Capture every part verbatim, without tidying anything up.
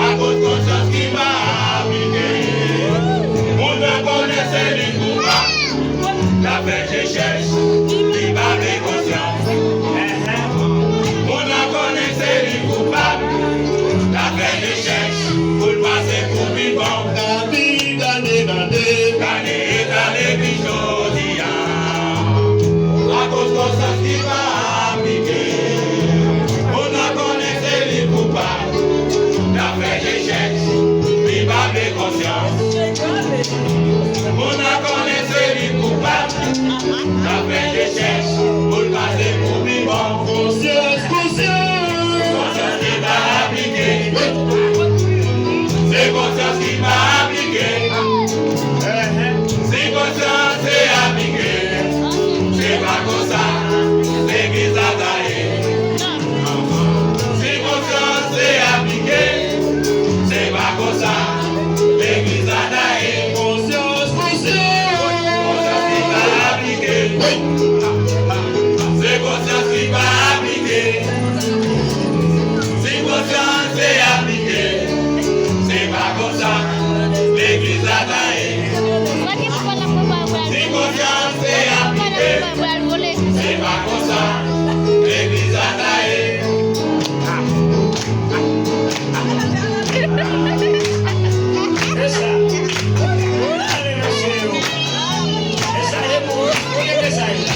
Akoz konsyans ki pa aplike, moun nan konnen se li koupab. L ap fè je chèch, li pa vle konsyans. Moun nan konnen se li koupab. L ap fè je chèch, pou l pase pou pi bon. Gade, gade, gade. Gade eta legliz jodi a. Akoz konsyans ki pa aplike, moun nan konnen se li koupab. L ap fè je chèch, li pa vle konsyans. Moun nan konnen se li koupab. L ap fè je chèch, pou l pase pou pi bon. Konsyans, konsyans. Konsyans ki pa aplike. Se konsyans ki pa aplike. Si konsyans te aplike, se pa konsa legliz la ta ye. Si konsyans te aplike, se pa konsa legliz la ta ye. Konsyans, konsyans. Konsyans ki pa aplike. Se konsyans ki pa aplike. Si konsyans te aplike, se pa konsa legliz la ta ye. Si konsyans te aplike, se pa konsa legliz la ta ye. Mesye, ale mesye yo. Mesaj e pou ou, kote mesaj la?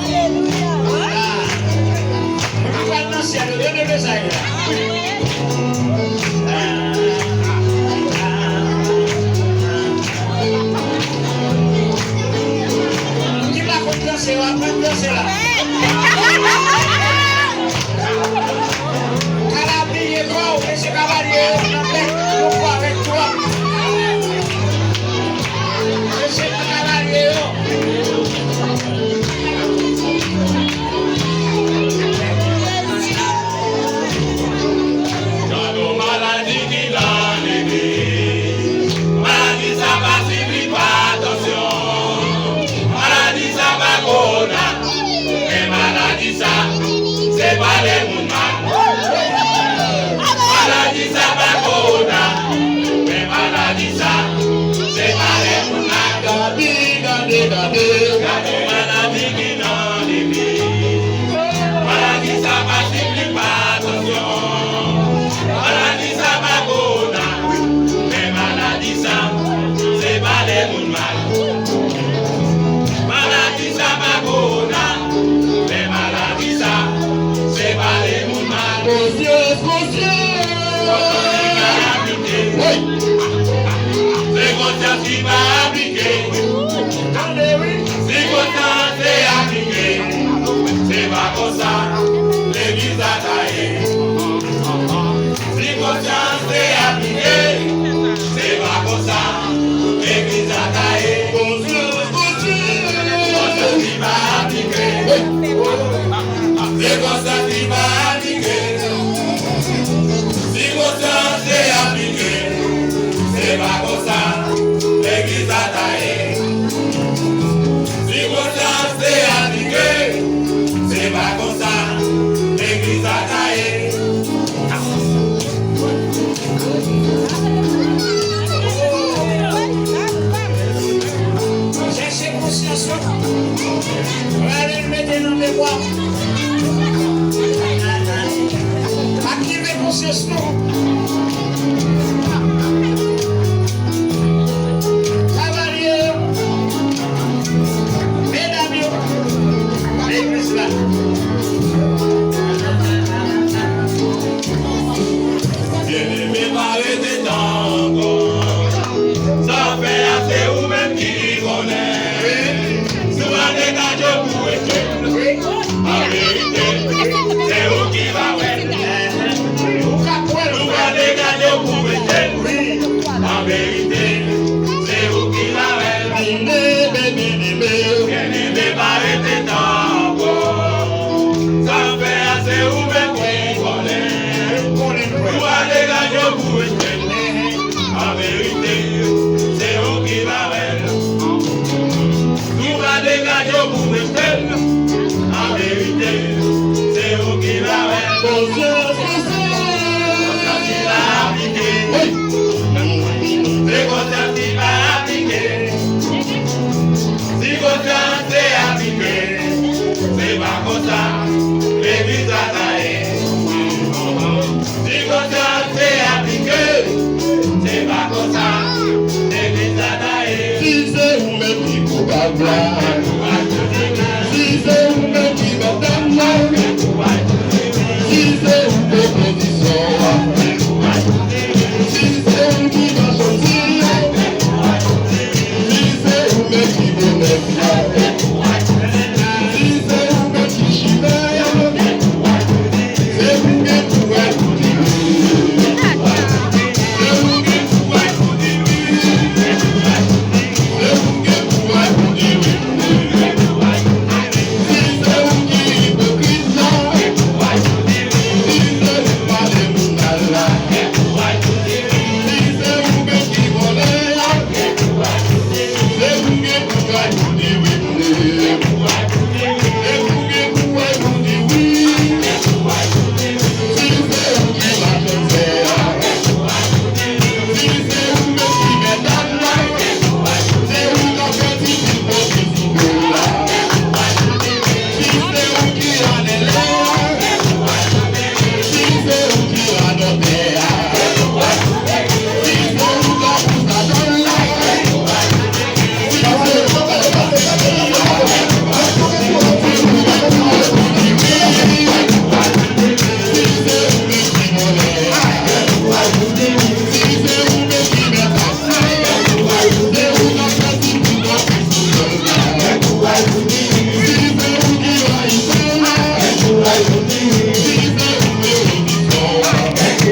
Alelouya. Ah. Moun ki pral nan syèl yo, tande mesaj la. Ah, ah, ah, ah. Moun ki pa konn danse yo, aprann danse la. Kal abiye kò w, mesye kavalye yo, nan bèk, yon fwa avèk twòp. Mesye kavalye yo. Gade yon maladi ki nan legliz. Maladi sa pa swiv li pa atansyon. Maladi sa pa kowona. Men maladi sa, se pale moun mal. Maladi sa pa kowona. Men maladi sa, se pale moun mal. Gade, gade, gade. Gade maladi ki nan legliz. Maladi sa pa swiv li pa atansyon. Maladi sa pa kowona. Men maladi sa, se pale moun mal. Maladi sa pa kowona. Men maladi sa, se pale moun mal. Konsyans, konsyans. Se konsyans ki pa